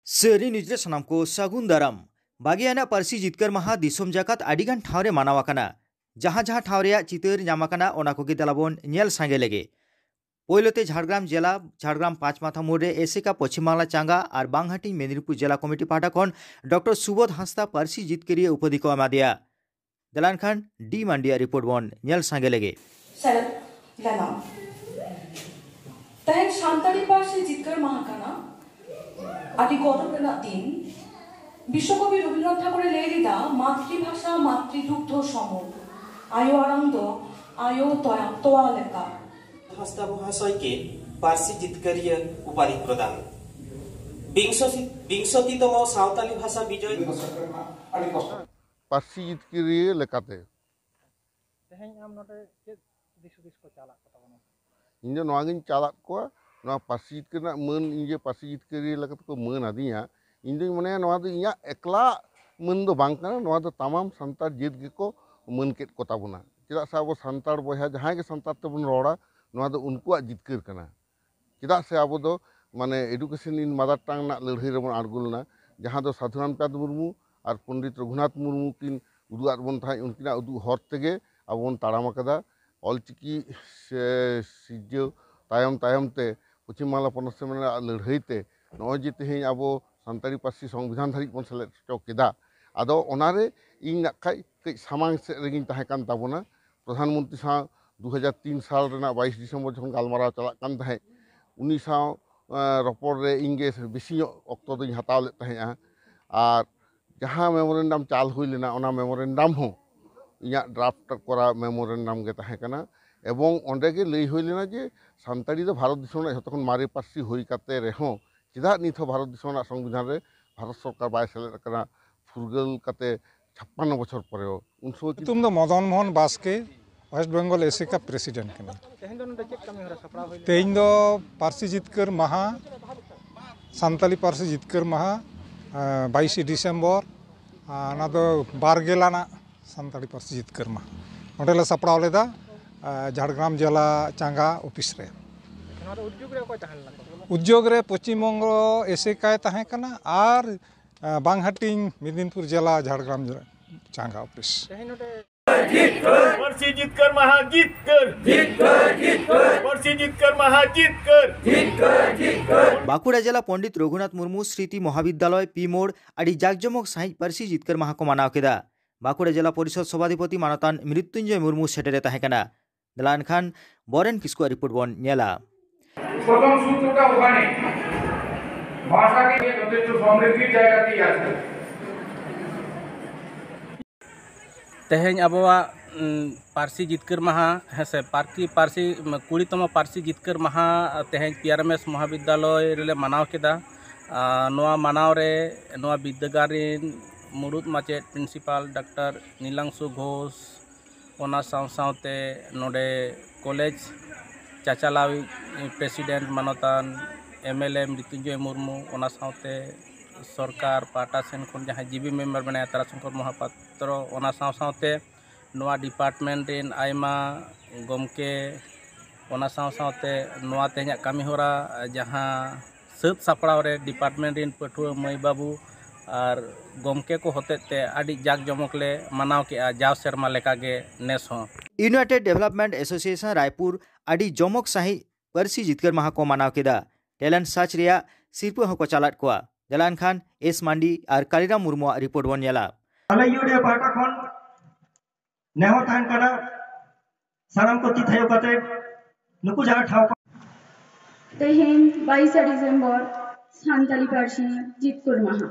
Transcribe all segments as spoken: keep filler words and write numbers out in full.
ᱥᱟᱹᱨᱤ ᱱᱤᱭᱩᱡᱽ ᱨᱮ ᱥᱟᱱᱟᱢ ᱠᱚ ᱥᱟᱹᱜᱩᱱ ᱫᱟᱨᱟᱢ᱾ ᱵᱟᱜᱮᱭᱟᱱᱟᱜ ᱯᱟᱹᱨᱥᱤ ᱡᱤᱛᱠᱟᱹᱨ ᱢᱟᱦᱟ ᱫᱤᱥᱚᱢ ᱡᱟᱠᱟᱛ ᱟᱹᱰᱤᱜᱟᱱ ᱴᱷᱟᱶ ᱨᱮ ᱢᱟᱱᱟᱣ ᱟᱠᱟᱱᱟ᱾ ᱡᱟᱦᱟᱸ ᱡᱟᱦᱟᱸ ᱴᱷᱟᱶ ᱨᱮᱭᱟᱜ ᱪᱤᱛᱟᱹᱨ ᱧᱟᱢ ᱟᱠᱟᱱᱟ, ᱚᱱᱟ ᱠᱚᱜᱮ ᱫᱮᱞᱟ ᱵᱚᱱ ᱧᱮᱞ ᱥᱟᱸᱜᱮ ᱞᱮᱜᱮ᱾ ᱯᱳᱭᱞᱳ ᱛᱮ ᱡᱷᱟᱲᱜᱨᱟᱢ ᱡᱮᱞᱟ, ᱡᱷᱟᱲᱜᱨᱟᱢ ᱯᱟᱸᱪ ᱢᱟᱛᱷᱟ ᱢᱳᱲ ᱨᱮ ᱮᱥᱮᱠᱟ ᱯᱚᱪᱷᱤᱢ ᱵᱟᱝᱞᱟ ᱪᱟᱸᱜᱟ ᱟᱨ ᱵᱟᱝᱦᱟᱴᱤᱧ ᱢᱮᱫᱽᱱᱤᱯᱩᱨ ᱡᱮᱞᱟ ᱠᱚᱢᱤᱴᱤ ᱯᱟᱦᱴᱟ ᱠᱷᱚᱱ ᱰᱚᱠᱴᱚᱨ ᱥᱩᱵᱳᱫᱷ ᱦᱟᱸᱥᱫᱟ ᱯᱟᱹᱨᱥᱤ ᱡᱤᱛᱠᱟᱹᱨᱤᱭᱟᱹ ᱩᱯᱟᱹᱫᱷᱤ ᱠᱚ ᱮᱢᱟ ᱫᱮᱭᱟ᱾ ᱫᱮᱞᱟ ᱮᱱᱠᱷᱟᱱ ᱰᱤ ᱢᱟᱱᱰᱤᱭᱟᱜ ᱨᱤᱯᱳᱨᱴ ᱵᱚᱱ ᱧᱮᱞ ᱥᱟᱸᱜᱮ ᱞᱮᱜᱮ᱾ ᱥᱮᱞᱮᱫ ᱞᱮᱱᱟ᱾ ᱛᱮᱦᱮᱧ ᱥᱟᱱᱛᱟᱲᱤ ᱯᱟᱹᱨᱥᱤ ᱡᱤᱛᱠᱟᱹᱨ ᱢᱟᱦᱟ ᱠᱟᱱᱟ᱾ ᱟᱹᱰᱤ ᱜᱚᱨᱚᱵᱽ ᱨᱮᱱᱟᱜ ᱫᱤᱱ᱾ ᱵᱤᱥᱥᱚᱠᱚᱵᱤ ᱨᱚᱵᱤᱱᱫᱨᱚᱱᱟᱛᱷ ᱴᱷᱟᱠᱩᱨᱮ ᱞᱟᱹᱭ ᱞᱮᱫᱟ, "ᱢᱟᱛᱨᱤᱵᱷᱟᱥᱟ ᱢᱟᱛᱨᱤᱫᱩᱜᱽᱫᱷᱚ ᱥᱚᱢ, ᱟᱭᱳ ᱟᱲᱟᱝ ᱫᱚ ᱟᱭᱳ ᱛᱚᱣᱟ, ᱛᱚᱣᱟ ᱞᱮᱠᱟ᱾" ᱦᱟᱸᱥᱫᱟ ᱢᱚᱦᱟᱥᱚᱭ ᱠᱮ ᱯᱟᱹᱨᱥᱤ ᱡᱤᱛᱠᱟᱹᱨᱤᱭᱟᱹ ᱩᱯᱟᱫᱷᱤ ᱯᱨᱚᱫᱟᱱ᱾ ᱵᱤᱝᱥᱚ-, ᱵᱤᱝᱥᱚᱛᱤᱛᱚᱢᱚ ᱥᱟᱶᱛᱟᱞᱤ ᱵᱷᱟᱥᱟ ᱵᱤᱡᱚᱭ᱾ ᱯᱟᱹᱨᱥᱤ ᱡᱤᱛᱠᱟᱹᱨᱤᱭᱟᱹ ᱞᱮᱠᱟᱛᱮ᱾ ᱛᱮᱦᱮᱧ ᱟᱢ ᱱᱚᱰᱮ ᱪᱮᱫ ᱫᱤᱥ ᱦᱩᱫᱤᱥ ᱠᱚ ᱪᱟᱞᱟᱜ ᱠᱚ ᱛᱟᱵᱚᱱᱟ? ᱤᱧ ᱫᱚ ᱱᱚᱣᱟᱜᱤᱧ ᱪᱟᱞᱟᱜ ᱠᱚᱣᱟ, ᱱᱚᱣᱟ ᱯᱟᱹᱨᱥᱤ ᱡᱤᱛᱠᱟᱹᱨ ᱨᱮᱱᱟᱜ ᱢᱟᱹᱱ, ᱤᱧ ᱡᱮ ᱯᱟᱹᱨᱥᱤ ᱡᱤᱛᱠᱟᱹᱨᱤᱭᱟᱹ ᱞᱮᱠᱟᱛᱮ ᱠᱚ ᱢᱟᱹᱱ ᱟᱹᱫᱤᱧᱟ, ᱤᱧ ᱫᱩᱧ ᱢᱚᱱᱮᱭᱟ ᱱᱚᱣᱟ ᱫᱚ ᱤᱧᱟᱹᱜ ᱮᱠᱞᱟ ᱢᱟᱹᱱ ᱫᱚ ᱵᱟᱝ ᱠᱟᱱᱟ, ᱱᱚᱣᱟ ᱫᱚ ᱛᱟᱢᱟᱢ ᱥᱟᱱᱛᱟᱲ ᱡᱟᱹᱛ ᱜᱮᱠᱚ ᱢᱟᱹᱱ ᱠᱮᱫ ᱠᱚ ᱛᱟᱵᱚᱱᱟ᱾ ᱪᱮᱫᱟᱜ ᱥᱮ ᱟᱵᱚ ᱥᱟᱱᱛᱟᱲ ᱵᱚᱭᱦᱟ ᱡᱟᱦᱟᱸᱭ ᱜᱮ ᱥᱟᱱᱛᱟᱲ ᱛᱮᱵᱚᱱ ᱨᱚᱲᱟ, ᱱᱚᱣᱟ ᱫᱚ ᱩᱱᱠᱩᱣᱟᱜ ᱡᱤᱛᱠᱟᱹᱨ ᱠᱟᱱᱟ᱾ ᱪᱮᱫᱟᱜ ᱥᱮ ᱟᱵᱚ ᱫᱚ ᱢᱟᱱᱮ education in mother tongue ᱨᱮᱱᱟᱜ ᱞᱟᱹᱲᱦᱟᱹᱭ ᱨᱮᱵᱚᱱ ᱟᱬᱜᱚ ᱞᱮᱱᱟ, ᱡᱟᱦᱟᱸ ᱫᱚ ᱥᱟᱫᱷᱩ ᱨᱟᱢᱪᱟᱸᱫᱽ ᱢᱩᱨᱢᱩ ᱟᱨ ᱯᱚᱱᱰᱤᱛ ᱨᱚᱜᱷᱩᱱᱟᱛᱷ ᱢᱩᱨᱢᱩ ᱠᱤᱱ ᱩᱫᱩᱜ ᱟᱫ ᱵᱚᱱ ᱛᱟᱦᱮᱸᱫ, ᱩᱱᱠᱤᱱᱟᱜ ᱩᱫᱩᱜ ᱦᱚᱨ ᱛᱮᱜᱮ ᱟᱵᱚ ᱵᱚᱱ ᱛᱟᱲᱟᱢ ᱟᱠᱟᱫᱟ᱾ ᱚᱞᱪᱤᱠᱤ ᱥᱮ ᱥᱤᱨᱡᱟᱹᱣ ᱛᱟᱭᱚᱢ ᱛᱟᱭᱚᱢ ᱛᱮ ᱯᱚᱪᱷᱤᱢ ᱵᱟᱝᱞᱟ ᱯᱚᱱᱚᱛ ᱥᱮᱢᱞᱮᱫ ᱨᱮᱱᱟᱜ ᱞᱟᱹᱲᱦᱟᱹᱭ ᱛᱮ ᱱᱚᱜᱼᱚᱭ ᱡᱮ ᱛᱮᱦᱮᱧ ᱟᱵᱚ ᱥᱟᱱᱛᱟᱲᱤ ᱯᱟᱹᱨᱥᱤ ᱥᱚᱝᱵᱤᱫᱷᱟᱱ ᱫᱷᱟᱹᱨᱤᱡ ᱵᱚᱱ ᱥᱮᱞᱮᱫ ᱦᱚᱪᱚ ᱠᱮᱫᱟ, ᱟᱫᱚ ᱚᱱᱟᱨᱮ ᱤᱧ ᱱᱟᱜ ᱠᱷᱟᱡ ᱠᱟᱹᱡ ᱥᱟᱢᱟᱝ ᱥᱮᱫ ᱨᱮᱜᱤᱧ ᱛᱟᱦᱮᱸ ᱠᱟᱱ ᱛᱟᱵᱚᱱᱟ᱾ ᱯᱨᱚᱫᱷᱟᱱ ᱢᱚᱱᱛᱨᱤ ᱥᱟᱶ ᱫᱩ ᱦᱟᱡᱟᱨ ᱛᱤᱱ ᱥᱟᱞ ᱨᱮᱱᱟᱜ ᱵᱟᱭᱤᱥ ᱰᱤᱥᱮᱢᱵᱚᱨ ᱡᱚᱠᱷᱚᱱ ᱜᱟᱞᱢᱟᱨᱟᱣ ᱪᱟᱞᱟᱜ ᱠᱟᱱ ᱛᱟᱦᱮᱸᱫ, ᱩᱱᱤ ᱥᱟᱶ, ᱮᱸ, ᱨᱚᱯᱚᱲ ᱨᱮ ᱤᱧ ᱜᱮ ᱵᱮᱥᱤ ᱧᱚᱜ ᱚᱠᱛᱚ ᱫᱚᱧ ᱦᱟᱛᱟᱣ ᱞᱮᱫ ᱛᱟᱦᱮᱸᱫᱼᱟ᱾ ᱟᱨ ᱡᱟᱦᱟᱸ memorandum ᱪᱟᱞ ᱦᱩᱭ ᱞᱮᱱᱟ, ᱚᱱᱟ memorandum ᱦᱚᱸ ᱤᱧᱟᱹᱜ draft ᱠᱚᱨᱟ memorandum ᱜᱮ ᱛᱟᱦᱮᱸ ᱠᱟᱱᱟ᱾ ᱮᱵᱚᱝ ᱚᱸᱰᱮ ᱜᱮ ᱞᱟᱹᱭ ᱦᱩᱭ ᱞᱮᱱᱟ ᱡᱮ ᱥᱟᱱᱛᱟᱲᱤ ᱫᱚ ᱵᱷᱟᱨᱚᱛ ᱫᱤᱥᱚᱢ ᱨᱮᱱᱟᱜ ᱡᱷᱚᱛᱚ ᱠᱷᱚᱱ ᱢᱟᱨᱮ ᱯᱟᱹᱨᱥᱤ ᱦᱩᱭ ᱠᱟᱛᱮ ᱨᱮᱦᱚᱸ ᱪᱮᱫᱟᱜ ᱱᱤᱛ ᱦᱚᱸ ᱵᱷᱟᱨᱚᱛ ᱫᱤᱥᱚᱢ ᱨᱮᱱᱟᱜ ᱥᱚᱝᱵᱤᱫᱷᱟᱱ ᱨᱮ ᱵᱷᱟᱨᱚᱛ ᱥᱚᱨᱠᱟᱨ ᱵᱟᱭ ᱥᱮᱞᱮᱫ ᱟᱠᱟᱱᱟ, ᱯᱷᱩᱨᱜᱟᱹᱞ ᱠᱟᱛᱮ ᱪᱷᱟᱯᱯᱟᱱᱱᱚ ᱵᱚᱪᱷᱚᱨ ᱯᱚᱨᱮ ᱦᱚᱸ᱾ ᱩᱱ ᱥᱚᱢᱚᱭ ᱠᱤᱱᱛᱩ ᱧᱩᱛᱩᱢ ᱫᱚ ᱢᱚᱫᱚᱱ ᱢᱳᱦᱚᱱ ᱵᱟᱥᱠᱮ, ᱳᱭᱮᱥᱴ ᱵᱮᱝᱜᱚᱞ ᱮᱥᱮᱠᱟ president ᱠᱟᱱᱟᱹᱧ᱾ ᱛᱮᱦᱮᱧ ᱫᱚ ᱱᱚᱰᱮ ᱪᱮᱫ ᱠᱟᱹᱢᱤ ᱦᱚᱨᱟ ᱥᱟᱯᱲᱟᱣ ᱦᱩᱭ ᱞᱮᱱᱟ? ᱛᱮᱦᱮᱧ ᱫᱚ ᱯᱟᱹᱨᱥᱤ ᱡᱤᱛᱠᱟᱹᱨ ᱢᱟᱦᱟ, ᱥᱟᱱᱛᱟᱞᱤ ᱯᱟᱹᱨᱥᱤ ᱡᱤᱛᱠᱟᱹᱨ ᱢᱟᱦᱟ, ᱟᱸ, ᱵᱟᱭᱤᱥᱮ ᱰᱤᱥᱮᱢᱵᱚᱨ, ᱟᱸ, ᱚᱱᱟ ᱫᱚ ᱵᱟᱨ ᱜᱮᱞ ᱟᱱᱟᱜ ᱥᱟᱱᱛᱟᱲᱤ ᱯᱟᱹᱨᱥᱤ ᱡᱤᱛᱠᱟᱹᱨ ᱢᱟᱦᱟ᱾ ᱚᱸᱰᱮ ᱞᱮ ᱥᱟᱯᱲᱟᱣ ᱞᱮᱫᱟ, ᱟᱸ, ᱡᱷᱟᱲᱜᱨᱟᱢ ᱡᱮᱞᱟ ᱪᱟᱸᱜᱟ ᱚᱯᱷᱤᱥ ᱨᱮ᱾ ᱱᱚᱣᱟ ᱫᱚ ᱩᱫᱽᱡᱳᱜᱽ ᱨᱮ ᱚᱠᱚᱭ ᱛᱟᱦᱮᱸ ᱞᱮᱱᱟ ᱠᱚ? ᱩᱫᱽᱭᱳᱜᱽ ᱨᱮ ᱯᱚᱥᱪᱤᱢ ᱵᱚᱝᱜᱚ ᱮᱥᱮᱠᱟᱭ ᱛᱟᱦᱮᱸ ᱠᱟᱱᱟ ᱟᱨ, ᱟᱸ, ᱵᱟᱝ ᱦᱟᱹᱴᱤᱧ ᱢᱮᱫᱤᱱᱯᱩᱨ ᱡᱮᱞᱟ ᱡᱷᱟᱲᱜᱨᱟᱢ ᱪᱟᱸᱜᱟ ᱚᱯᱷᱤᱥ᱾ ᱯᱟᱹᱨᱥᱤ ᱡᱤᱛᱠᱟᱹᱨ ᱢᱟᱦᱟ ᱡᱤᱛᱠᱟᱹᱨ᱾ ᱯᱟᱹᱨᱥᱤ ᱡᱤᱛᱠᱟᱹᱨ ᱢᱟᱦᱟ ᱡᱤᱛᱠᱟᱹᱨ᱾ ᱵᱟᱸᱠᱩᱲᱟ ᱡᱮᱞᱟ ᱯᱚᱱᱰᱤᱛ ᱨᱚᱜᱷᱩᱱᱟᱛᱷ ᱢᱩᱨᱢᱩ ᱥᱨᱤᱛᱤ ᱢᱚᱦᱟᱵᱤᱫᱽᱫᱟᱞᱚᱭ ᱯᱤ ᱢᱳᱲ ᱟᱹᱰᱤ ᱡᱟᱠᱡᱚᱢᱚᱠ ᱥᱟᱺᱦᱤᱡ ᱯᱟᱹᱨᱥᱤ ᱡᱤᱛᱠᱟᱹᱨ ᱢᱟᱦᱟ ᱠᱚ ᱢᱟᱱᱟᱣ ᱠᱮᱫᱟ᱾ ᱵᱟᱸᱠᱩᱲᱟ ᱡᱮᱞᱟ ᱯᱚᱨᱤᱥᱚᱫ ᱥᱚᱵᱷᱟᱫᱷᱤᱯᱚᱛᱤ ᱢᱟᱱᱚᱛᱟᱱ ᱢᱨᱤᱛᱭᱩᱧᱡᱚᱭ ᱢᱩᱨᱢᱩ ᱥᱮᱴᱮᱨᱮ ᱛᱟᱦᱮᱸ ᱠᱟᱱᱟ᱾ ᱫᱮᱞᱟ ᱮᱱᱠᱷᱟᱱ ᱵᱚᱨᱮᱱ ᱠᱤᱥᱠᱩᱣᱟᱜ ᱨᱤᱯᱳᱨᱴ ᱵᱚᱱ ᱧᱮᱞᱟ᱾ ᱯᱨᱚᱛᱷᱚᱢ ᱥᱩᱛᱨᱚᱴᱟ ওখানে ভাষাকে যথেষ্ট সমৃদ্ধির জায়গাতেই আছে। ᱛᱮᱦᱮᱧ ᱟᱵᱚᱣᱟᱜ, ᱩᱸ, ᱯᱟᱹᱨᱥᱤ ᱡᱤᱛᱠᱟᱹᱨ ᱢᱟᱦᱟ, ᱦᱮᱸ ᱥᱮ, ᱯᱟᱨᱠᱤ ᱯᱟᱹᱨᱥᱤ, ᱠᱩᱲᱤ ᱛᱚᱢᱚ ᱯᱟᱹᱨᱥᱤ ᱡᱤᱛᱠᱟᱹᱨ ᱢᱟᱦᱟ ᱛᱮᱦᱮᱧ ᱯᱤ ᱟᱨ ᱮᱢ ᱮᱥ ᱢᱚᱦᱟᱵᱤᱫᱽᱫᱟᱞᱚᱭ ᱨᱮᱞᱮ ᱢᱟᱱᱟᱣ ᱠᱮᱫᱟ᱾ ᱟᱨ ᱱᱚᱣᱟ ᱢᱟᱱᱟᱣ ᱨᱮ ᱱᱚᱣᱟ ᱵᱤᱨᱫᱟᱹᱜᱟᱲ ᱨᱮᱱ ᱢᱩᱲᱩᱫ ᱢᱟᱪᱮᱫ ᱯᱨᱤᱱᱥᱤᱯᱟᱞ ᱰᱟᱠᱛᱟᱨ ᱱᱤᱞᱟᱝᱥᱩ ᱜᱷᱳᱥ, ᱚᱱᱟ ᱥᱟᱶ ᱥᱟᱶᱛᱮ ᱱᱚᱰᱮ ᱠᱚᱞᱮᱡᱽ ᱪᱟᱪᱟᱞᱟᱣᱤᱡ ᱯᱨᱮᱥᱤᱰᱮᱱᱴ ᱢᱟᱱᱚᱛᱟᱱ ᱮᱢ ᱮᱞ ᱮ ᱢᱨᱤᱛᱭᱩᱧᱡᱚᱭ ᱢᱩᱨᱢᱩ, ᱚᱱᱟ ᱥᱟᱶᱛᱮ ᱥᱚᱨᱠᱟᱨ ᱯᱟᱦᱴᱟ ᱥᱮᱱ ᱠᱷᱚᱱ ᱡᱟᱦᱟᱸᱭ ᱡᱤ ᱵᱤ ᱢᱮᱢᱵᱟᱨ ᱢᱮᱱᱟᱭᱟ ᱛᱟᱨᱟᱥᱚᱝᱠᱚᱨ ᱢᱚᱦᱟᱯᱟᱛᱨᱚ, ᱚᱱᱟ ᱥᱟᱶ ᱥᱟᱶᱛᱮ ᱱᱚᱣᱟ ᱰᱤᱯᱟᱨᱴᱢᱮᱱᱴ ᱨᱮᱱ ᱟᱭᱢᱟ ᱜᱚᱢᱠᱮ, ᱚᱱᱟ ᱥᱟᱶ ᱥᱟᱶᱛᱮ ᱱᱚᱣᱟ ᱛᱮᱦᱮᱧᱟᱜ ᱠᱟᱹᱢᱤᱦᱚᱨᱟ ᱡᱟᱦᱟᱸ ᱥᱟᱹᱛ ᱥᱟᱯᱲᱟᱣ ᱨᱮ ᱰᱤᱯᱟᱨᱴᱢᱮᱱᱴ ᱨᱮᱱ ᱯᱟᱹᱴᱷᱩᱣᱟᱹ ᱢᱟᱹᱭ ᱵᱟᱹᱵᱩ ᱟᱨ ᱜᱚᱢᱠᱮ ᱠᱚ ᱦᱚᱛᱮᱡ ᱛᱮ ᱟᱹᱰᱤ ᱡᱟᱠ ᱡᱚᱢᱚᱠ ᱞᱮ ᱢᱟᱱᱟᱣ ᱠᱮᱜᱼᱟ, ᱡᱟᱣ ᱥᱮᱨᱢᱟ ᱞᱮᱠᱟᱜᱮ ᱱᱮᱥ ᱦᱚᱸ᱾ ᱤᱭᱩᱱᱟᱭᱴᱮᱰ ᱰᱮᱵᱷᱞᱚᱯᱢᱮᱱᱴ ᱮᱥᱳᱥᱤᱭᱮᱥᱚᱱ ᱨᱟᱭᱯᱩᱨ ᱟᱹᱰᱤ ᱡᱚᱢᱚᱠ ᱥᱟᱺᱦᱤᱡ ᱯᱟᱹᱨᱥᱤ ᱡᱤᱛᱠᱟᱹᱨ ᱢᱟᱦᱟ ᱠᱚ ᱢᱟᱱᱟᱣ ᱠᱮᱫᱟ᱾ ᱴᱮᱞᱮᱱᱴ ᱥᱟᱨᱪ ᱨᱮᱭᱟᱜ ᱥᱤᱨᱯᱟᱹ ᱦᱚᱸᱠᱚ ᱪᱟᱞᱟᱫ ᱠᱚᱣᱟ᱾ ᱫᱮᱞᱟ ᱮᱱᱠᱷᱟᱱ ᱮᱥ ᱢᱟᱱᱰᱤ ᱟᱨ ᱠᱟᱞᱤᱨᱟᱢ ᱢᱩᱨᱢᱩᱣᱟᱜ ᱨᱤᱯᱳᱨᱴ ᱵᱚᱱ ᱧᱮᱞᱟ᱾ ᱟᱞᱮ ᱤᱭᱩᱰᱤᱮ ᱯᱟᱦᱴᱟ ᱠᱷᱚᱱ ᱱᱮᱦᱚᱨ ᱛᱟᱦᱮᱱ ᱠᱟᱱᱟ, ᱥᱟᱱᱟᱢ ᱠᱚ ᱛᱤ ᱛᱷᱟᱭᱚ ᱠᱟᱛᱮ ᱱᱩᱠᱩ ᱡᱟᱦᱟᱸ ᱴᱷᱟᱶ ᱠᱚ ᱛᱮᱦᱮᱧ ᱵᱟᱭᱤᱥᱟ ᱰᱤᱥᱮᱢᱵᱚᱨ ᱥᱟᱱᱛᱟᱲᱤ ᱯᱟᱹᱨᱥᱤ ᱡᱤᱛᱠᱟᱹᱨ ᱢᱟᱦᱟ᱾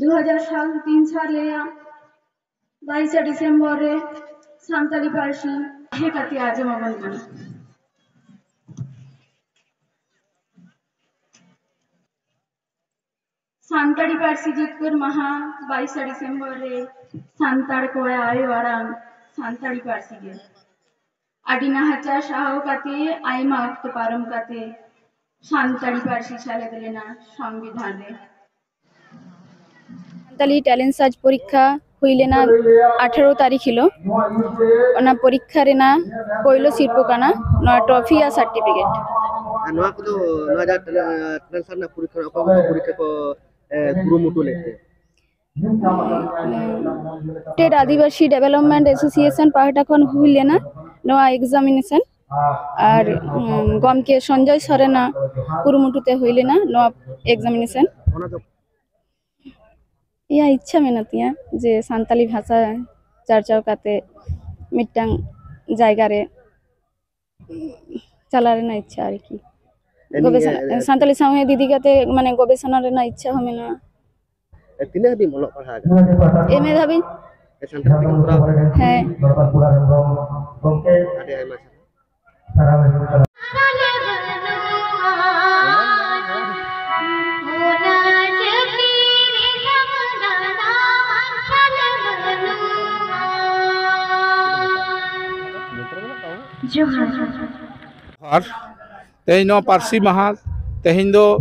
ᱫᱩ ᱦᱟᱡᱟᱨ ᱥᱟᱞ ᱛᱤᱱ ᱥᱟᱞ ᱨᱮᱭᱟᱜ ᱵᱟᱭᱤᱥᱟ ᱰᱤᱥᱮᱢᱵᱚᱨ ᱨᱮ ᱥᱟᱱᱛᱟᱲᱤ ᱯᱟᱹᱨᱥᱤ ᱦᱮᱸ ᱠᱟᱛᱮ ᱟᱸᱡᱚᱢ ᱟᱵᱚᱱ ᱠᱟᱱᱟ᱾ ᱥᱟᱱᱛᱟᱲᱤ ᱯᱟᱹᱨᱥᱤ ᱡᱤᱛᱠᱟᱹᱨ ᱢᱟᱦᱟ ᱵᱟᱭᱤᱥᱟ ᱰᱤᱥᱮᱢᱵᱚᱨ ᱨᱮ ᱥᱟᱱᱛᱟᱲ ᱠᱚᱣᱟᱜ ᱟᱭᱳ ᱟᱲᱟᱝ ᱥᱟᱱᱛᱟᱲᱤ ᱯᱟᱹᱨᱥᱤ ᱜᱮ᱾ ᱟᱹᱰᱤ ᱱᱟᱦᱟᱪᱟᱨ ᱥᱟᱦᱟᱣ ᱠᱟᱛᱮ ᱟᱭᱢᱟ ᱚᱠᱛᱚ ᱯᱟᱨᱚᱢ ᱠᱟᱛᱮ ᱥᱟᱱᱛᱟᱲᱤ ᱯᱟᱹᱨᱥᱤ ᱥᱮᱞᱮᱫ ᱞᱮᱱᱟ ᱥᱚᱝᱵᱤᱫᱷᱟᱱ ᱨᱮ᱾ ᱥᱟᱱᱛᱟᱲᱤ ᱴᱮᱞᱮᱱᱴ ᱥᱟᱨᱪ ᱯᱚᱨᱤᱠᱠᱷᱟ ᱦᱩᱭ ᱞᱮᱱᱟ ᱟᱴᱷᱟᱨᱚ ᱛᱟᱹᱨᱤᱠᱷ ᱦᱤᱞᱳᱜ᱾ ᱚᱱᱟ ᱯᱚᱨᱤᱠᱠᱷᱟ ᱨᱮᱱᱟᱜ ᱯᱳᱭᱞᱳ ᱥᱤᱨᱯᱟᱹ ᱠᱟᱱᱟ ᱱᱚᱣᱟ ᱴᱨᱚᱯᱷᱤ ᱟᱨ ᱥᱟᱨᱴᱤᱯᱷᱤᱠᱮᱴ᱾ ᱟᱨ ᱱᱚᱣᱟ ᱠᱚᱫᱚ, ᱱᱚᱣᱟ ᱡᱟᱦᱟᱸ ᱴᱨᱮ-, ᱴᱨᱟᱱᱥᱯᱷᱟᱨ ᱨᱮᱱᱟᱜ ᱯᱚᱨᱤᱠᱠᱷᱟ, ᱚᱠᱟ ᱠᱚ ᱯᱚᱨᱤᱠᱠᱷᱟ ᱠᱚ, ᱮ, ᱠᱩᱨᱩᱢᱩᱴᱩ ᱞᱮᱫ ᱛᱮ? ᱩᱢ, State Adivasi Development Association ᱯᱟᱦᱴᱟ ᱠᱷᱚᱱ ᱦᱩᱭ ᱞᱮᱱᱟ ᱱᱚᱣᱟ examination᱾ ᱟᱨ, ᱩᱢ, ᱜᱚᱢᱠᱮ ᱥᱚᱧᱡᱚᱭ ᱥᱚᱨᱮᱱᱟᱜ ᱠᱩᱨᱩᱢᱩᱴᱩ ᱛᱮ ᱦᱩᱭ ᱞᱮᱱᱟ ᱱᱚᱣᱟ examination᱾ ᱚᱱᱟ ᱫᱚ ᱤᱧᱟᱹᱜ ᱤᱪᱪᱷᱟᱹ ᱢᱮᱱᱟᱜ ᱛᱤᱧᱟᱹ ᱡᱮ ᱥᱟᱱᱛᱟᱞᱤ ᱵᱷᱟᱥᱟ ᱪᱟᱨᱪᱟᱣ ᱠᱟᱛᱮ ᱢᱤᱫᱴᱟᱝ ᱡᱟᱭᱜᱟ ᱨᱮ ᱪᱟᱞᱟᱣ ᱨᱮᱱᱟᱜ ᱤᱪᱪᱷᱟᱹ ᱟᱨᱠᱤ᱾ ᱮᱢᱱᱤ, ᱜᱚᱵᱮᱥᱚᱱᱟ, ᱮ, ᱮ, ᱥᱟᱱᱛᱟᱞᱤ ᱥᱟᱶᱦᱮᱫ ᱤᱫᱤ ᱠᱟᱛᱮ ᱢᱟᱱᱮ ᱜᱚᱵᱮᱥᱚᱱᱟ ᱨᱮᱱᱟᱜ ᱤᱪᱪᱷᱟᱹ ᱦᱚᱸ ᱢᱮᱱᱟᱜᱼᱟ᱾ ᱮ, ᱛᱤᱱᱟᱹᱜ ᱦᱟᱹᱵᱤᱡ ᱮᱢ ᱚᱞᱚᱜ ᱯᱟᱲᱦᱟᱣ ᱟᱠᱟᱱᱟ? ᱮᱢ ᱮ ᱫᱷᱟᱹᱵᱤᱡ᱾ ᱮ, ᱥᱟᱱᱛᱟᱲᱤ ᱛᱮᱜᱮᱢ ᱠᱚᱨᱟᱣ ᱠᱟᱫᱟ? ᱦᱮᱸ᱾ ᱟᱹᱰᱤ ᱟᱭᱢᱟ ᱥᱟᱨᱦᱟᱣ᱾ ᱡᱚᱦᱟᱨ᱾ ᱟᱨ ᱛᱮᱦᱮᱧ ᱱᱚᱣᱟ ᱯᱟᱹᱨᱥᱤ ᱢᱟᱦᱟ, ᱛᱮᱦᱮᱧ ᱫᱚ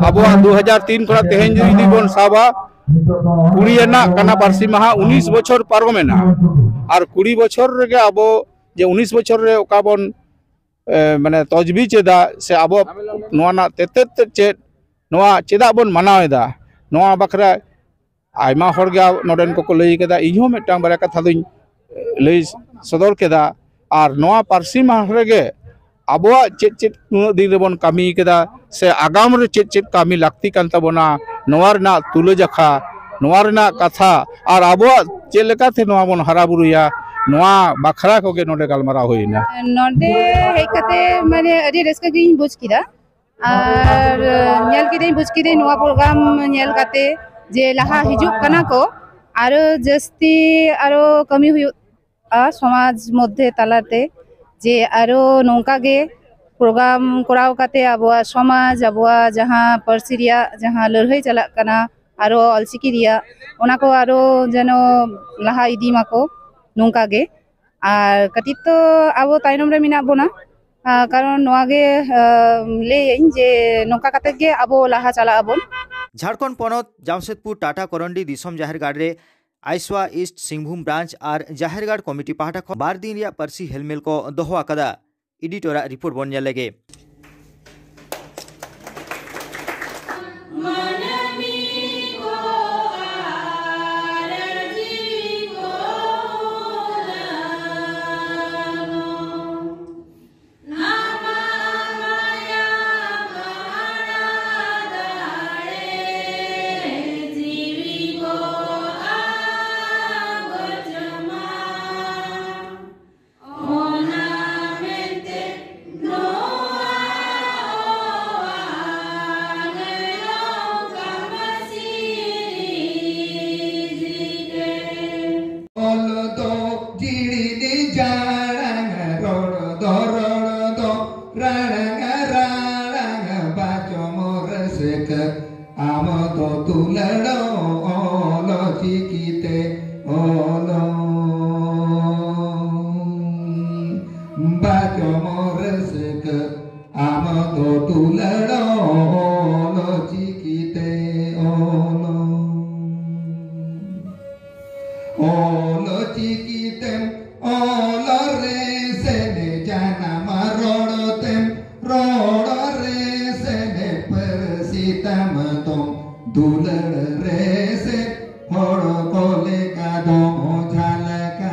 ᱟᱵᱚᱣᱟᱜ ᱫᱩ ᱦᱟᱡᱟᱨ ᱛᱤᱱ ᱠᱷᱚᱱᱟᱜ ᱛᱮᱦᱮᱧ ᱡᱩᱫᱤ ᱵᱚᱱ ᱥᱟᱵᱟ, ᱠᱩᱲᱤ ᱨᱮᱱᱟᱜ ᱠᱟᱱᱟ ᱯᱟᱹᱨᱥᱤ ᱢᱟᱦᱟ, ᱩᱱᱤᱥ ᱵᱚᱪᱷᱚᱨ ᱯᱟᱨᱚᱢᱮᱱᱟ᱾ ᱟᱨ ᱠᱩᱲᱤ ᱵᱚᱪᱷᱚᱨ ᱨᱮᱜᱮ ᱟᱵᱚ ᱡᱮ ᱩᱱᱤᱥ ᱵᱚᱪᱷᱚᱨ ᱨᱮ ᱚᱠᱟ ᱵᱚᱱ, ᱮ, ᱢᱟᱱᱮ ᱛᱚᱡᱵᱤᱡᱽ ᱮᱫᱟ ᱥᱮ ᱟᱵᱚ ᱱᱚᱣᱟ ᱨᱮᱱᱟᱜ ᱛᱮᱛᱮᱫ ᱛᱮᱫ ᱪᱮᱫ, ᱱᱚᱣᱟ ᱪᱮᱫᱟᱜ ᱵᱚᱱ ᱢᱟᱱᱟᱣ ᱮᱫᱟ, ᱱᱚᱣᱟ ᱵᱟᱠᱷᱨᱟ ᱟᱭᱢᱟ ᱦᱚᱲ ᱜᱮ ᱱᱚᱰᱮᱱ ᱠᱚᱠᱚ ᱞᱟᱹᱭ ᱠᱮᱫᱟ, ᱤᱧ ᱦᱚᱸ ᱢᱤᱫᱴᱟᱝ ᱵᱟᱨᱭᱟ ᱠᱟᱛᱷᱟ ᱫᱚᱧ ᱞᱟᱹᱭ ᱥᱚᱫᱚᱨ ᱠᱮᱫᱟ᱾ ᱟᱨ ᱱᱚᱣᱟ ᱯᱟᱹᱨᱥᱤ ᱢᱟᱦᱟ ᱨᱮᱜᱮ ᱟᱵᱚᱣᱟᱜ ᱪᱮᱫ ᱪᱮᱫ ᱩᱱᱟᱹᱜ ᱫᱤᱱ ᱨᱮᱵᱚᱱ ᱠᱟᱹᱢᱤ ᱠᱮᱫᱟ ᱥᱮ ᱟᱜᱟᱢ ᱨᱮ ᱪᱮᱫ ᱪᱮᱫ ᱠᱟᱹᱢᱤ ᱞᱟᱹᱠᱛᱤ ᱠᱟᱱ ᱛᱟᱵᱚᱱᱟ, ᱱᱚᱣᱟ ᱨᱮᱱᱟᱜ ᱛᱩᱞᱟᱹᱡᱟᱠᱷᱟ, ᱱᱚᱣᱟ ᱨᱮᱱᱟᱜ ᱠᱟᱛᱷᱟ ᱟᱨ ᱟᱵᱚᱣᱟᱜ ᱪᱮᱫ ᱞᱮᱠᱟᱛᱮ ᱱᱚᱣᱟ ᱵᱚᱱ ᱦᱟᱨᱟ ᱵᱩᱨᱩᱭᱟ, ᱱᱚᱣᱟ ᱵᱟᱠᱷᱨᱟ ᱠᱚᱜᱮ ᱱᱚᱰᱮ ᱜᱟᱞᱢᱟᱨᱟᱣ ᱦᱩᱭᱱᱟ᱾ ᱱᱚᱰᱮ ᱦᱮᱡ ᱠᱟᱛᱮ ᱢᱟᱱᱮ ᱟᱹᱰᱤ ᱨᱟᱹᱥᱠᱟᱹ ᱜᱤᱧ ᱵᱩᱡᱽ ᱠᱮᱫᱟ᱾ ᱟᱨ ᱧᱮᱞ ᱠᱤᱫᱟᱹᱧ, ᱵᱩᱡᱽ ᱠᱤᱫᱟᱹᱧ ᱱᱚᱣᱟ program ᱧᱮᱞ ᱠᱟᱛᱮ ᱡᱮ ᱞᱟᱦᱟ ᱦᱤᱡᱩᱜ ᱠᱟᱱᱟ ᱠᱚ, ᱟᱨᱚ ᱡᱟᱹᱥᱛᱤ ᱟᱨᱚ ᱠᱟᱹᱢᱤ ᱦᱩᱭᱩᱜᱼᱟ ᱥᱚᱢᱟᱡᱽ ᱢᱚᱫᱽᱫᱷᱮ ᱛᱟᱞᱟᱛᱮ, ᱡᱮ ᱟᱨᱚ ᱱᱚᱝᱠᱟ ᱜᱮ program ᱠᱚᱨᱟᱣ ᱠᱟᱛᱮ ᱟᱵᱚᱣᱟᱜ ᱥᱚᱢᱟᱡᱽ, ᱟᱵᱚᱣᱟᱜ ᱡᱟᱦᱟᱸ ᱯᱟᱹᱨᱥᱤ ᱨᱮᱭᱟᱜ ᱡᱟᱦᱟᱸ ᱞᱟᱹᱲᱦᱟᱹᱭ ᱪᱟᱞᱟᱜ ᱠᱟᱱᱟ, ᱟᱨᱚ ᱚᱞᱪᱤᱠᱤ ᱨᱮᱭᱟᱜ, ᱚᱱᱟ ᱠᱚ ᱟᱨᱚ ᱡᱮᱱᱚ ᱞᱟᱦᱟ ᱤᱫᱤ ᱢᱟᱠᱚ ᱱᱚᱝᱠᱟ ᱜᱮ᱾ ᱟᱨ ᱠᱟᱹᱴᱤᱡ ᱛᱚ ᱟᱵᱚ ᱛᱟᱭᱱᱚᱢ ᱨᱮ ᱢᱮᱱᱟᱜ ᱵᱚᱱᱟ, ᱟᱨ ᱠᱟᱨᱚᱱ ᱱᱚᱣᱟ ᱜᱮ, ᱟᱨ, ᱞᱟᱹᱭᱟᱹᱧ ᱡᱮ ᱱᱚᱝᱠᱟ ᱠᱟᱛᱮ ᱜᱮ ᱟᱵᱚ ᱞᱟᱦᱟ ᱪᱟᱞᱟᱜ ᱟᱵᱚᱱ᱾ ᱡᱷᱟᱲᱠᱷᱚᱸᱰ ᱯᱚᱱᱚᱛ ᱡᱟᱢᱥᱮᱫᱽᱯᱩᱨ ᱴᱟᱴᱟ ᱠᱚᱨᱚᱱᱰᱤ ᱫᱤᱥᱚᱢ ᱡᱟᱦᱮᱨ ᱜᱟᱲ ᱨᱮ ᱟᱭᱥᱣᱟ ᱤᱥᱴ ᱥᱤᱝᱵᱷᱩᱢ ᱵᱨᱟᱧᱪ ᱟᱨ ᱡᱟᱦᱮᱨ ᱜᱟᱲ ᱠᱚᱢᱤᱴᱤ ᱯᱟᱦᱴᱟ ᱠᱷᱚᱱ ᱵᱟᱨ ᱫᱤᱱ ᱨᱮᱭᱟᱜ ᱯᱟᱹᱨᱥᱤ ᱦᱮᱞᱢᱮᱞ ᱠᱚ ᱫᱚᱦᱚ ᱟᱠᱟᱫᱟ᱾ ᱮᱰᱤᱴᱚᱨᱟᱜ ᱨᱤᱯᱳᱨᱴ ᱵᱚᱱ ᱧᱮᱞ ᱞᱮᱜᱮ᱾ ᱟᱢ ᱫᱚ ᱫᱩᱞᱟᱹᱲ ᱚᱞ ᱪᱤᱠᱤᱛᱮ ᱚᱞ᱾ ᱵᱟᱪᱚᱢ ᱨᱟᱹᱥᱠᱟᱹ ᱟᱢ ᱫᱚ ᱫᱩᱞᱟᱹᱲ ᱚᱞ ᱪᱤᱠᱤᱛᱮ ᱚᱞ᱾ ᱚᱞ ᱪᱤᱠᱤᱛᱮᱢ ᱚᱞ ᱨᱮ ᱥᱮᱱᱮ ᱡᱟᱱᱟᱢ ᱨᱚᱲ ᱛᱮᱢ ᱨᱚᱲ ᱨᱮ ᱥᱮᱱᱮ ᱯᱟᱹᱨᱥᱤ ᱛᱟᱢ ᱫᱚᱢ ᱫᱩᱞᱟᱹᱲ ᱨᱮ ᱥᱮ ᱦᱚᱲ ᱠᱚ ᱞᱮᱠᱟ ᱫᱚᱢ ᱡᱷᱟᱞᱠᱟ᱾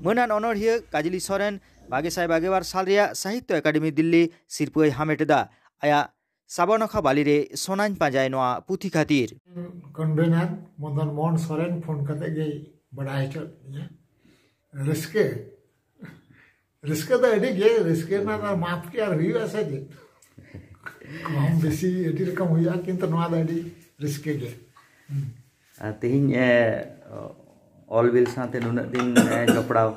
ᱢᱟᱹᱱᱟᱱ ᱚᱱᱚᱬᱦᱤᱭᱟᱹ ᱠᱟᱡᱽᱞᱤ ᱥᱚᱨᱮᱱ ᱵᱟᱜᱮ ᱥᱟᱭ ᱵᱟᱜᱮ ᱵᱟᱨ ᱥᱟᱞ ᱨᱮᱭᱟᱜ ᱥᱟᱦᱤᱛᱛᱚ ᱮᱠᱟᱰᱮᱢᱤ ᱫᱤᱞᱞᱤ ᱥᱤᱨᱯᱟᱹᱭ ᱦᱟᱢᱮᱴ ᱮᱫᱟ᱾ ᱟᱭᱟᱜ ᱥᱟᱵᱟᱱᱚᱠᱷᱟ ᱵᱟᱞᱤ ᱨᱮ ᱥᱚᱱᱟᱧ ᱯᱟᱸᱡᱟᱭ ᱱᱚᱣᱟ ᱯᱩᱛᱷᱤ ᱠᱷᱟᱹᱛᱤᱨ᱾ ᱠᱚᱱᱵᱷᱮᱱᱟᱨ ᱢᱚᱫᱚᱱ ᱢᱳᱦᱚᱱ ᱥᱚᱨᱮᱱ ᱯᱷᱳᱱ ᱠᱟᱛᱮ ᱜᱮᱭ ᱵᱟᱰᱟᱭ ᱦᱚᱪᱚ ᱞᱤᱧᱟ᱾ ᱨᱟᱹᱥᱠᱟᱹ, ᱨᱟᱹᱥᱠᱟᱹ ᱫᱚ ᱟᱹᱰᱤ ᱜᱮ, ᱨᱟᱹᱥᱠᱟᱹ ᱨᱮᱱᱟᱜ ᱫᱚ ᱢᱟᱯ ᱠᱤ ᱟᱨ ᱦᱩᱭᱩᱜᱼᱟ ᱥᱮ ᱪᱮᱫ? ᱠᱚᱢ ᱵᱮᱥᱤ ᱟᱹᱰᱤ ᱨᱚᱠᱚᱢ ᱦᱩᱭᱩᱜᱼᱟ, ᱠᱤᱱᱛᱩ ᱱᱚᱣᱟ ᱫᱚ ᱟᱹᱰᱤ ᱨᱟᱹᱥᱠᱟᱹ ᱜᱮ᱾ ᱦᱩᱸ᱾ ᱟᱨ ᱛᱮᱦᱮᱧ, ᱮ, ᱚᱞ ᱵᱤᱞ ᱥᱟᱶᱛᱮ ᱱᱩᱱᱟᱹᱜ ᱫᱤᱱ, ᱮ, ᱡᱚᱯᱲᱟᱣ,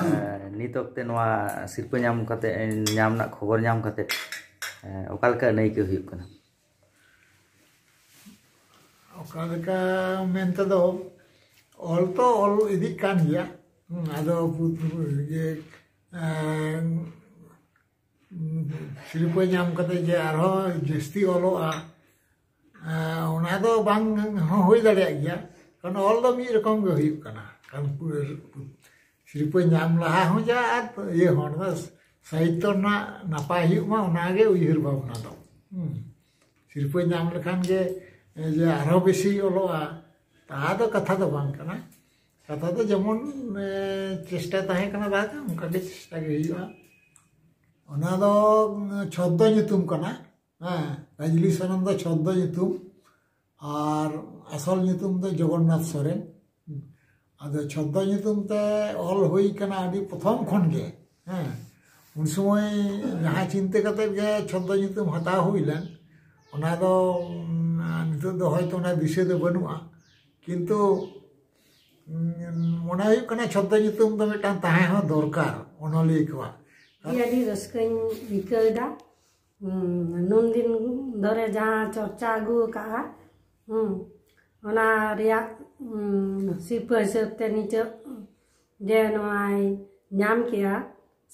ᱮ, ᱱᱤᱛ ᱚᱠᱛᱮ ᱱᱚᱣᱟ ᱥᱤᱨᱯᱟᱹ ᱧᱟᱢ ᱠᱟᱛᱮ, ᱧᱟᱢ ᱨᱮᱱᱟᱜ ᱠᱷᱚᱵᱚᱨ ᱧᱟᱢ ᱠᱟᱛᱮ, ᱮ, ᱚᱠᱟ ᱞᱮᱠᱟ ᱟᱹᱱᱟᱹᱭᱠᱟᱹᱣ ᱦᱩᱭᱩᱜ ᱠᱟᱱᱟ? ᱚᱠᱟ ᱞᱮᱠᱟ ᱢᱮᱱ ᱛᱮᱫᱚ, ᱚᱞ ᱛᱚ ᱚᱞ ᱤᱫᱤᱜ ᱠᱟᱱ ᱜᱮᱭᱟ᱾ ᱦᱩᱸ, ᱟᱫᱚ ᱯᱩ-, ᱯᱩ-, ᱤᱭᱟᱹ, ᱮᱸ, ᱥᱤᱨᱯᱟᱹ ᱧᱟᱢ ᱠᱟᱛᱮ ᱡᱮ ᱟᱨᱦᱚᱸ ᱡᱟᱹᱥᱛᱤ ᱚᱞᱚᱜᱼᱟ, ᱮᱸ, ᱚᱱᱟ ᱫᱚ ᱵᱟᱝ ᱦᱚᱸ ᱦᱩᱭ ᱫᱟᱲᱮᱭᱟᱜ ᱜᱮᱭᱟ᱾ ᱠᱟᱨᱚᱱ ᱚᱞ ᱫᱚ ᱢᱤᱫ ᱨᱚᱠᱚᱢ ᱜᱮ ᱦᱩᱭᱩᱜ ᱠᱟᱱᱟ᱾ ᱠᱟᱨᱚᱱ ᱯᱩ-, ᱥᱤᱨᱯᱟᱹ ᱧᱟᱢ ᱞᱟᱦᱟ ᱦᱚᱸ ᱡᱟ ᱟᱨ ᱤᱭᱟᱹ ᱦᱚᱸ, ᱚᱱᱟ ᱥᱟᱦᱤᱛᱛᱚ ᱨᱮᱱᱟᱜ ᱱᱟᱯᱟᱭ ᱦᱩᱭᱩᱜ ᱢᱟ, ᱚᱱᱟ ᱜᱮ ᱩᱭᱦᱟᱹᱨ ᱵᱷᱟᱵᱽᱱᱟ ᱫᱚ᱾ ᱦᱩᱸ᱾ ᱥᱤᱨᱯᱟᱹ ᱧᱟᱢ ᱞᱮᱠᱷᱟᱱ ᱜᱮ, ᱮ, ᱡᱮ ᱟᱨᱦᱚᱸ ᱵᱮᱥᱤ ᱚᱞᱚᱜᱼᱟ, ᱛᱟ ᱫᱚ ᱠᱟᱛᱷᱟ ᱫᱚ ᱵᱟᱝ ᱠᱟᱱᱟ᱾ ᱠᱟᱛᱷᱟ ᱫᱚ ᱡᱮᱢᱚᱱ, ᱮ, ᱪᱮᱥᱴᱟ ᱛᱟᱦᱮᱸ ᱠᱟᱱᱟ ᱞᱟᱦᱟᱛᱮ, ᱚᱱᱠᱟ ᱜᱮ ᱪᱮᱥᱴᱟ ᱜᱮ ᱦᱩᱭᱩᱜᱼᱟ᱾ ᱚᱱᱟ ᱫᱚ, ᱩᱸ, ᱪᱷᱚᱫᱽᱫᱚ ᱧᱩᱛᱩᱢ ᱠᱟᱱᱟ᱾ ᱦᱮᱸ, ᱠᱟᱡᱽᱞᱤ ᱥᱚᱨᱮᱱ ᱫᱚ ᱪᱷᱚᱫᱽᱫᱚ ᱧᱩᱛᱩᱢ, ᱟᱨ ᱟᱥᱚᱞ ᱧᱩᱛᱩᱢ ᱫᱚ ᱡᱚᱜᱚᱱᱱᱟᱛᱷ ᱥᱚᱨᱮᱱ᱾ ᱟᱫᱚ ᱪᱷᱚᱫᱽᱫᱚ ᱧᱩᱛᱩᱢ ᱛᱮ ᱚᱞ ᱦᱩᱭ ᱠᱟᱱᱟ ᱟᱹᱰᱤ ᱯᱨᱚᱛᱷᱚᱢ ᱠᱷᱚᱱ ᱜᱮ᱾ ᱦᱮᱸ, ᱩᱱ ᱥᱚᱢᱚᱭ ᱡᱟᱦᱟᱸ ᱪᱤᱱᱛᱟᱹ ᱠᱟᱛᱮ ᱜᱮ ᱪᱷᱚᱫᱽᱫᱚ ᱧᱩᱛᱩᱢ ᱦᱟᱛᱟᱣ ᱦᱩᱭ ᱞᱮᱱ, ᱚᱱᱟ ᱫᱚ, ᱩᱸ, ᱱᱤᱛᱚᱜ ᱫᱚ ᱦᱚᱭᱛᱚ ᱚᱱᱟ ᱫᱤᱥᱟᱹ ᱫᱚ ᱵᱟᱹᱱᱩᱜᱼᱟ, ᱠᱤᱱᱛᱩ, ᱩᱸ, ᱢᱚᱱᱮ ᱦᱩᱭᱩᱜ ᱠᱟᱱᱟ ᱪᱷᱚᱫᱽᱫᱚ ᱧᱩᱛᱩᱢ ᱫᱚ ᱢᱤᱫᱴᱟᱝ ᱛᱟᱦᱮᱸ ᱦᱚᱸ ᱫᱚᱨᱠᱟᱨ ᱚᱱᱚᱞᱤᱭᱟᱹ ᱠᱚᱣᱟᱜ᱾ ᱟᱹᱰᱤ ᱟᱹᱰᱤ ᱨᱟᱹᱥᱠᱟᱹᱧ ᱟᱹᱭᱠᱟᱹᱣ ᱮᱫᱟ᱾ ᱱᱩᱱ ᱫᱤᱱ ᱫᱷᱚᱨᱮ ᱡᱟᱦᱟᱸ ᱪᱚᱨᱪᱟ ᱟᱹᱜᱩ ᱟᱠᱟᱫᱼᱟ, ᱚᱱᱟ ᱨᱮᱭᱟᱜ ᱥᱤᱨᱯᱟᱹ ᱦᱤᱥᱟᱹᱵ ᱛᱮ ᱱᱤᱛᱚᱜ ᱡᱮ ᱱᱚᱣᱟᱭ ᱧᱟᱢ ᱠᱮᱜᱼᱟ,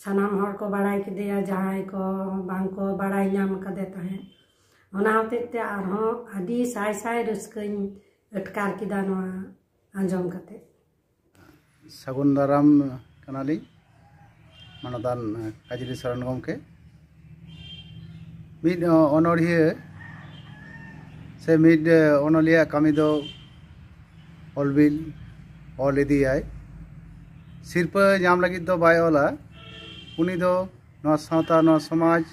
ᱥᱟᱱᱟᱢ ᱦᱚᱲ ᱠᱚ ᱵᱟᱲᱟᱭ ᱠᱮᱫᱮᱭᱟ, ᱡᱟᱦᱟᱸᱭ ᱠᱚ ᱵᱟᱝ ᱠᱚ ᱵᱟᱲᱟᱭ ᱧᱟᱢ ᱠᱟᱫᱮ ᱛᱟᱦᱮᱸᱫ᱾ ᱚᱱᱟ ᱦᱚᱛᱮᱡ ᱛᱮ ᱟᱨᱦᱚᱸ ᱟᱹᱰᱤ ᱥᱟᱭ ᱥᱟᱭ ᱨᱟᱹᱥᱠᱟᱹᱧ ᱟᱴᱠᱟᱨ ᱠᱮᱫᱟ ᱱᱚᱣᱟ ᱟᱸᱡᱚᱢ ᱠᱟᱛᱮ᱾ ᱥᱟᱹᱜᱩᱱ ᱫᱟᱨᱟᱢ ᱠᱟᱱᱟᱞᱤᱧ ᱢᱟᱱᱚᱛᱟᱱ ᱠᱟᱡᱽᱞᱤ ᱥᱚᱨᱮᱱ ᱜᱚᱢᱠᱮ᱾ ᱢᱤᱫ ᱚᱱᱚᱬᱦᱤᱭᱟᱹ ᱥᱮ ᱢᱤᱫ ᱚᱱᱚᱞᱤᱭᱟᱹ ᱠᱟᱹᱢᱤ ᱫᱚ ᱚᱞ ᱵᱤᱞ ᱚᱞ ᱤᱫᱤᱭᱟᱭ᱾ ᱥᱤᱨᱯᱟᱹ ᱧᱟᱢ ᱞᱟᱹᱜᱤᱫ ᱫᱚ ᱵᱟᱭ ᱚᱞᱟ᱾ ᱩᱱᱤ ᱫᱚ ᱱᱚᱣᱟ ᱥᱟᱶᱛᱟ, ᱱᱚᱣᱟ ᱥᱚᱢᱟᱡᱽ,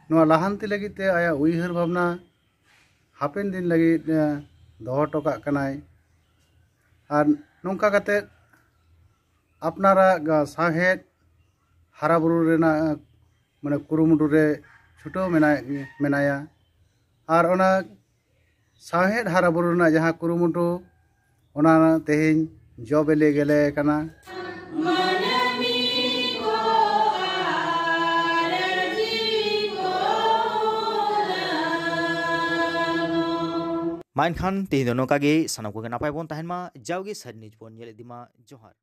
ᱱᱚᱣᱟ ᱞᱟᱦᱟᱱᱛᱤ ᱞᱟᱹᱜᱤᱫ ᱛᱮ ᱟᱭᱟᱜ ᱩᱭᱦᱟᱹᱨ ᱵᱷᱟᱵᱽᱱᱟ ᱦᱟᱯᱮᱱ ᱫᱤᱱ ᱞᱟᱹᱜᱤᱫ ᱫᱚᱦᱚ ᱦᱚᱴᱚ ᱠᱟᱜ ᱠᱟᱱᱟᱭ᱾ ᱟᱨ ᱱᱚᱝᱠᱟ ᱠᱟᱛᱮ ᱟᱯᱱᱟᱨᱟᱜ ᱥᱟᱶᱦᱮᱫ ᱦᱟᱨᱟᱵᱩᱨᱩ ᱨᱮᱱᱟᱜ ᱢᱟᱱᱮ ᱠᱩᱨᱩᱢᱩᱴᱩ ᱨᱮ ᱪᱷᱩᱴᱟᱹᱣ ᱢᱮᱱᱟᱭ ᱢᱮᱱᱟᱭᱟ᱾ ᱟᱨ ᱚᱱᱟ ᱥᱟᱶᱦᱮᱫ ᱦᱟᱨᱟᱵᱩᱨᱩ ᱨᱮᱱᱟᱜ ᱡᱟᱦᱟᱸ ᱠᱩᱨᱩᱢᱩᱴᱩ, ᱚᱱᱟ ᱛᱮᱦᱮᱧ ᱡᱚ ᱵᱤᱞᱤ ᱜᱮᱞᱮ ᱠᱟᱱᱟ᱾ ᱢᱟ ᱮᱱᱠᱷᱟᱱ ᱛᱮᱦᱮᱧ ᱫᱚ ᱱᱚᱝᱠᱟ ᱜᱮ, ᱥᱟᱱᱟᱢ ᱠᱚᱜᱮ ᱱᱟᱯᱟᱭ ᱵᱚᱱ ᱛᱟᱦᱮᱱ ᱢᱟ, ᱡᱟᱣᱜᱮ ᱥᱟᱹᱨᱤ ᱱᱤᱭᱩᱡᱽ ᱵᱚᱱ ᱧᱮᱞ ᱤᱫᱤ ᱢᱟ᱾ ᱡᱚᱦᱟᱨ᱾